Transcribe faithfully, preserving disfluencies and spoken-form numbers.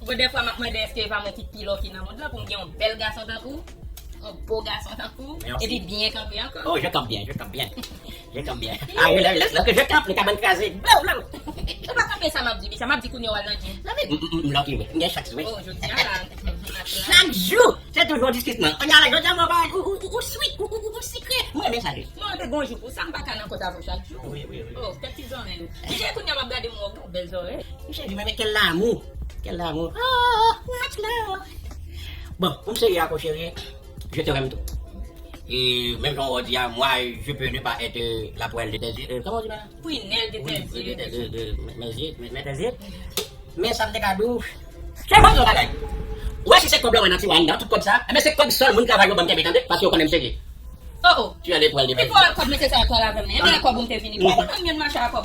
Bon, dèfwa m ap mande èske e pa mwen ki pi lucky nan mond lan pou m gen yon bèl gason tankou w, yon bo gason tankou w, Merci. Epi byen kanpe ankò. Oh, je campe bien, je campe bien. Je campe bien. Ah oui, là, là, là, que je campe, le cabane crasé. Blam, blam. Ou pa kanpe sa m ap di, Bicha, m ap di kounye a w al nan gym. M, m, m, lucky, oui. M gen chans, oui. Oh, jodi a la. Chak jou, se toujou diskisman. Kounya la, jodi a mwen ba ou, ou, ou sweet, ou, ou, ou sikre. Mwen renmen sa, wi. Mwen te gon jou pou sa, m pa ka nan kont avè w chak jou. Oui, oui, oui. Oh, tèt ti zòrèy. Misye kounye a m ap gade m wè w gen bèl zòrèy. Misye di mwen, men quel amour. Quel amour. Oh, much love. Bon, pou m serye ak ou, cheri, je te renmen tou. E menm jan w di a, moi, je peux ne pas être la poêle de tes yeux. Euh, comment on dit là? Prunelle de Oui, tes de, yeux. de, de, de, mes yeux, mes, mes yeux. Men sa m te ka di w. Chè, ban m yon bagay. Ou wè si se kòb la wè nan tiwa anndan, tout kòb sa, enben se kòb sòl moun travay yo ban m kenbe, tande, paske yo konnen m serye. Oh, oh. Tu as les poils de Epi kòb mete sa twal avè m nan. Enben kòb ou m te vini. Bon, ou konn mwen mache ak kòb ou.